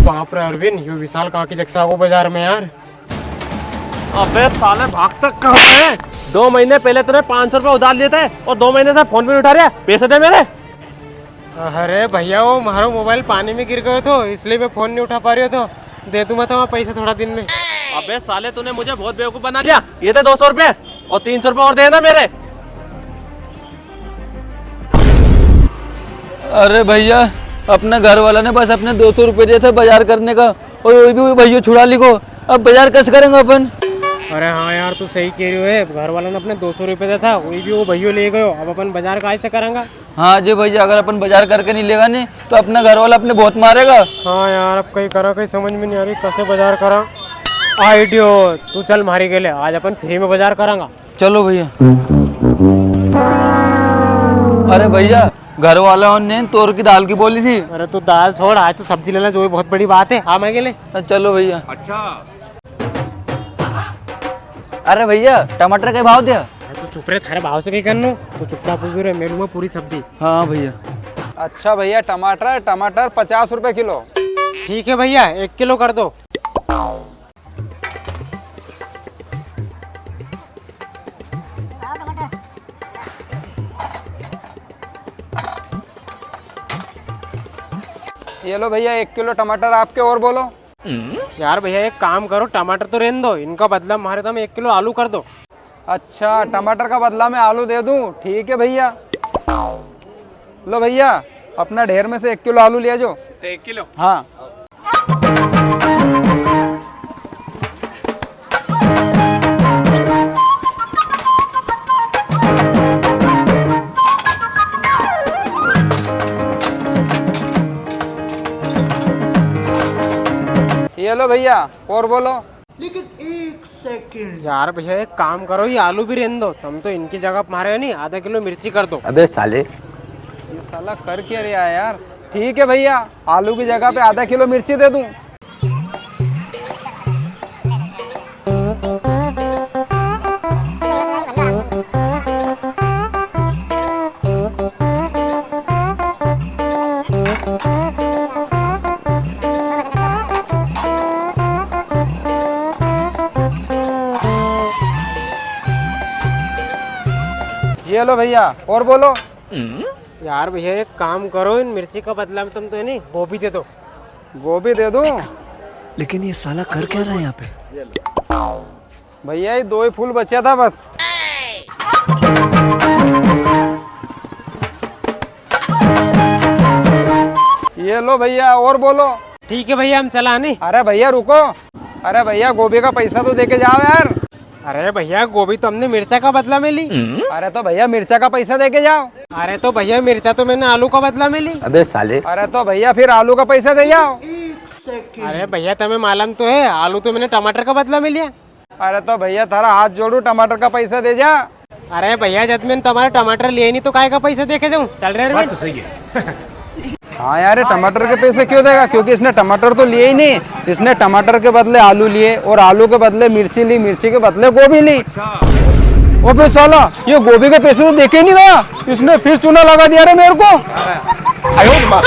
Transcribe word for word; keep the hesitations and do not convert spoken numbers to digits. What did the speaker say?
बाप रे अरविंद, यो विशाल कहाँ की जगह से आ गो बाजार में यार। अबे साले, भागता कहाँ है? दो महीने पहले तूने पाँच सौ रुपए उधार लिए थे और दो महीने से फोन भी नहीं उठा रहा। पैसे दे मेरे। अरे भैया, वो म्हारो मोबाइल पानी में गिर गयो थो, इसलिए मैं फोन नहीं उठा पा रियो थो। दे दूंगा तो पैसा थोड़ा दिन में। अबे साले, तूने मुझे बहुत बेवकूफ बना दिया। ये दे दो सौ रुपए और तीन सौ रुपए और देना मेरे। अरे भैया, अपने घर वाला ने बस अपने दो सौ रुपए दिया था बाजार करने का, और वो भी वो भैया छुड़ा ली को। अब बाजार कैसे करेंगे अपन? अरे हाँ यार, तू सही कह रियो है। घर वाला ने अपने दो सौ रुपए दिया था, वो भी वो भैया ले गयो। अब अपन बाजार काय से करेंगा? हाँ जी भैया, अगर अपन बाजार करके नहीं लेगा नहीं तो अपना घर वाला अपने बहुत मारेगा। हाँ यार, अब कई करा, कई समझ में नहीं आ रही, कैसे बाजार करा। आइडियो, तू चल म्हारी गेले, आज अपन फ्री में बाजार करांगा। चलो भैया। अरे भैया, घर वाला ने तोर की दाल की बोली थी। अरे तू दाल छोड़, आज तो सब्जी लेना जो, ये बहुत बड़ी बात है। हाँ, मैं गेले। हाँ, चलो भैया। अच्छा। अरे भैया, टमाटर के भाव दिया? अरे तू चुप रे, थारे भाव से कई करनो, तू चुपचाप उबे रे, मैं लूंगा पूरी सब्जी। हाँ भैया। अच्छा भैया, टमाटर, टमाटर पचास रुपए किलो। ठीक है भैया, एक किलो कर दो। ये लो भैया, एक किलो टमाटर आपके, और बोलो। यार भैया, एक काम करो, टमाटर तो रहने दो, इनका बदला मारे तुम एक किलो आलू कर दो। अच्छा, टमाटर का बदला मैं आलू दे दूं? ठीक है भैया। लो भैया, अपना ढेर में से एक किलो आलू लिया जो। एक किलो? हाँ। ये लो भैया, और बोलो। लेकिन एक सेकंड। यार भैया, एक काम करो, ये आलू भी रहने दो, तुम तो इनकी जगह मारे नहीं, आधा किलो मिर्ची कर दो। अबे साले। ये साला कर क्या रहा है यार? ठीक है भैया, आलू की जगह पे आधा किलो मिर्ची दे दूं। ये लो भैया, और बोलो। यार भैया, एक काम करो, इन मिर्ची का बदला में तुम तो है नी, गोभी दे दो। गोभी दे दूं? लेकिन ये साला कर क्या रहा है यहाँ पे? भैया, ये दो ही फूल बचा था बस। ये लो भैया, और बोलो। ठीक है भैया, हम चला नी। अरे भैया, रुको। अरे भैया, गोभी का पैसा तो दे के जाओ यार। अरे भैया, गोभी तो हमने मिर्चा का बदला में ली। अरे तो भैया, मिर्चा का पैसा दे के जाओ। अरे तो भैया, मिर्चा तो मैंने आलू का बदला में ली। अबे साले। अरे तो भैया, फिर आलू का पैसा दे जाओ। अरे भैया, तमे मालूम तो है, आलू तो मैंने टमाटर का बदला में लिया। अरे तो भैया, थारा हाथ जोड़ू, टमाटर का पैसा दे जा। अरे भैया, जब मैंने तुम्हारा टमाटर लिया ही नहीं, तो काय का पैसा दे के जाऊं? चल रहे हैं। बात तो सही है। हाँ यार, ये टमाटर के पैसे क्यों देगा? क्योंकि इसने टमाटर तो लिए ही नहीं, इसने टमाटर के बदले आलू लिए और आलू के बदले मिर्ची ली, मिर्ची के बदले गोभी ली। अबे साला, ये गोभी के पैसे तो दे के नहीं गया, इसने फिर चूना लगा दिया रे मेरे को। आयो रे माँ।